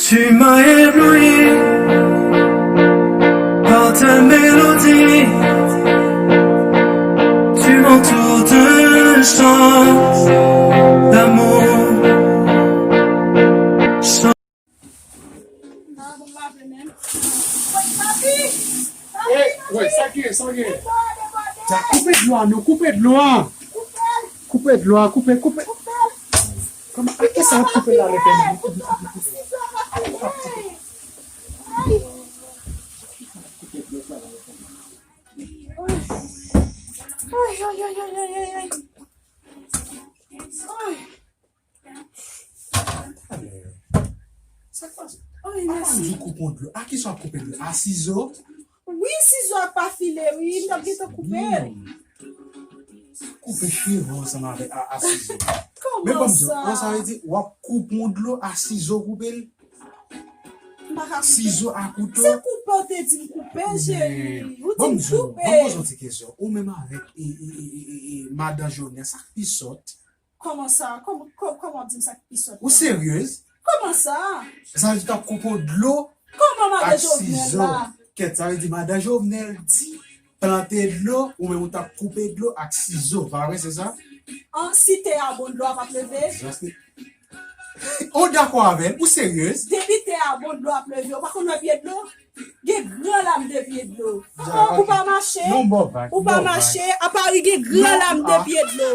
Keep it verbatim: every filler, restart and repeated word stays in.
Tu m'as ébloui par ta mélodie. Tu m'entoures d'un chant d'amour. Chant. Sa koupe dlo a, nou koupe dlo a. Koupe dlo a, koupe, koupe. Kòman, a kisa w ap koupe la, Letènèl? Sa k pase? Apa m di w koupe yon dlo? A kisa w ap koupe dlo? A sizo? Wi, sizo a pa file, wi. M t ap gentan koupe l. Koupe cheve w ansanm avèk a, a sizo. Men ban m di w, an sa vle di w ap koupe yon dlo a sizo koupe l? Sizo a kouto? Se koupe w te di m koupe, cheri. Ou di m koupe. Ban m poze yon ti kesyon. Ou menm avèk e, e, e, e, e, e, madan Jovenel, sa k pi sòt? Kòman sa? Kòman, kò- kòman w di m sa k pi sòt la? Ou seryez? Kòman sa? Sa vle di w t ap koupe yon dlo ak sizo. Kèt, sa vle di madan Jovenel di plante dlo, ou menm ou t ap koupe dlo ak sizo. Pa vre, se sa? An, si tè a bon, dlo a p ap leve? Ou dakò avè m? Ou seryez? Depi tè a bon, dlo ap leve. Ou pa konn wè pye dlo? Gen gran lam de pye dlo. Ou pa mache. Ou pa mache. Apa wi, gen gran lam de pye dlo.